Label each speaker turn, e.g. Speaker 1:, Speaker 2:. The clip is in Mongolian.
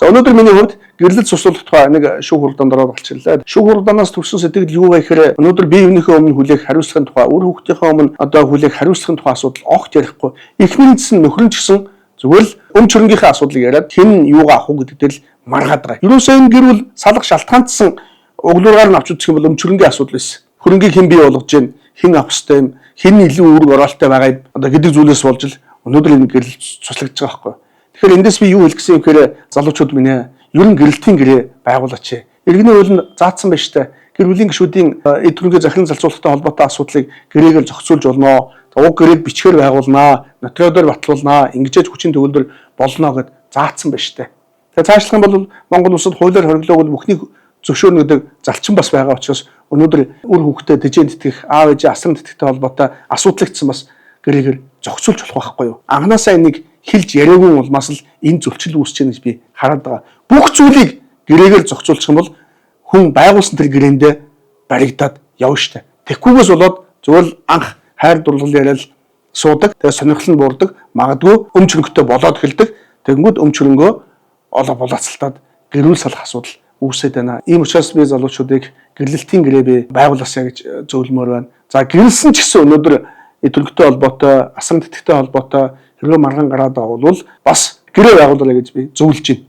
Speaker 1: За, өнөөдөр миний хувьд гэрлэл цуслуулах тухай нэг шүүх хуралдаанд ороод гарч ирлээ. Шүүх хуралдаанаас төрсэн сэтгэл юу вэ гэхээр өнөөдөр бие биенийхээ өмнө хүлээх хариуцлагын тухай, үр хүүхдийнхээ өмнө одоо хүлээх хариуцлагын тухай асуудал огт ярихгүй. Эхнэр нь гэсэн, нөхөр нь ч гэсэн зүгээр л өмч хөрөнгийнхээ асуудлыг яриад, хэн юугаа авах уу гэдэг дээр л маргаад байгаа. Ерөөсөө энэ гэр бүл салах шалтгаантсан углуургаар нь авч үзэх юм бол өмч хөрөнгийн асуудал байсан. Хөрөнгийг хэн бий болгож гин, хэн авах ёстой юм, хэн илүү үүрэг ороолтой байгаа юм одоо гэдэг зүйлээс болж л өнөөдөр энэ гэрэл цуслагдж байгаа байхгүй. Тэгэхээр эндээс би юу хэлэх гэсэн юм гэхээр, залуучууд минь ээ, ер нь гэрэлтийн гэрээ байгуулаач. Иргэний хууль нь заасан байна штэ. Гэр бүлийн гишүүдийн эд хөрөнгийг захиран зарцуулахтай холбоотой асуудлыг гэрээгээр зохицуулж болно. Уг гэрээг бичгээр байгуулнаа, нотариудаар батлуулнаа, ингэж хүчин төгөлдөр болно гэд заасан байна штэ. Тэгээ цаашлах юм бол Монгол улсад хуулиар хориглоог бол бүхнийг зөвшөөрнө гэдэг зарчим бас байгаа учраас өнөөдөр үр хүүхдэд тэжээн тэтгэх, аав ээжээ асран тэтгэхтэй холбоотой асуудлагдсан бас гэрээгээр зохицуулж болох байхгүй юу? Анхнаасаа энийг хэлж яриаггүй улмаас л энэ зөрчил үүсэж байна гэж би хараад байгаа. Бүх зүйлийг гэрээгээр зохицуулчих юм бол хүн байгуулсан тэр гэрээндээ баригдаад явна штэ. Тэгхгүйгээс болоод зүгээр л анх хайр дурлал яриад суудаг. Тэгээ сонирхол нь буурдаг. Магадгүй өмч хөрөнгөтэй болоод эхэлдэг. Тэгэнгүүт өмч хөрөнгөө олоо булаацалтаад гэрүүл салах асуудал үүсээд байна. Ийм учраас би залуучуудыг гэрлэлтийн гэрээ би байгуулаасай гэж зөвлөмөр байна. За, гэрлэсэн ч гэсэн өнөөдөр эд хөрөнгөтэй холбоотой, асран тэтгэхтэй холбоотой хэрвээ маргаан гараад байгаа бол бас гэрээ байгуулаарай гэж би зөвлөж байна.